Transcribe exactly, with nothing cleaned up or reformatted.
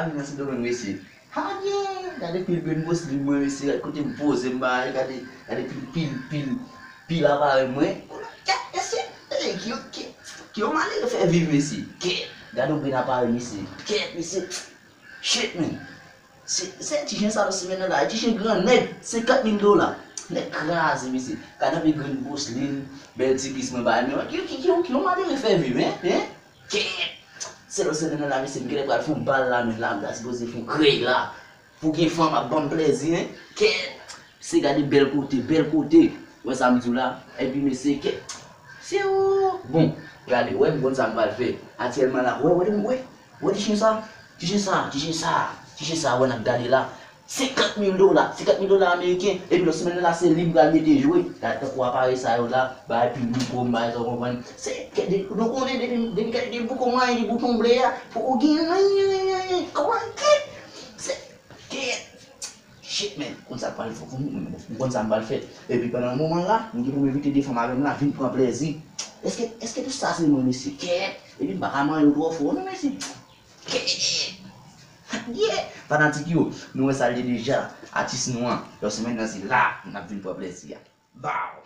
Lavi nan Sendomeng, mesye. Adye, gade pil grenn boslim mwen, mesye. Gade kote m poze m, bagay. Gade, gade pil, pil, pil, pil aparèy mwen. Kèt, mesye. Ey, ki, ki, ki yon malere fè viv, mesye. Kèt, gade yon grenn aparèy, mesye. Kèt, mesye. Shit, man. Se, se ti chen sa, se menm nan la. Ti chen gran nèg, senkant mil dola. Nèg kraze, mesye. Gade yon grenn boslim, bèl ti kis mwen, bagay. Men, ki, ki, ki, ki yon malere fè viv, hein? Hein? Kèt! Se lè se nan la, mesye, m genlè pral fè yon bal la, men la, m ta sipoze fè yon krèy la. Pou gen fanm ap ban m plèzi, hein? Kèt! Se gade bèl kote, bèl kote. Wè sa m di w la? Epi, mesye, kèt! Se ou! Bon, gade, wè, m konn sa m pral fè. Aktyèlman la, wè, wè, wè, wè ti chen sa, ti chen sa, ti chen sa, ti chen sa, wè, n ap gade la. Senkant mil dola, senkant mil dola ameriken, epi lòt semèn nan la, se li m pral mete jwe. Gade tankou aparèy sa yo la, bagay pi bouko m, bagay sa w konprann. Se, ke de, nou konnen depi, depi, depi bouko m, li bouton ble a, fòk ou gen, kòman, kèt, se, kèt, shit, man, konn sa pral fè, m konn sa m pral fè. Epi pandan moman la, m gen pou m envite de fanm avè m la, vin pran plèzi. Èske, èske tout sa se mwen, mesye? Kèt, epi m pa ka manyen yo twò fò, non, mesye. Yeah! Fanatik yo, nou wè sa l ye deja. Atis nou an, lòt semèn nan se la n ap vin pran plèzi a. Baw!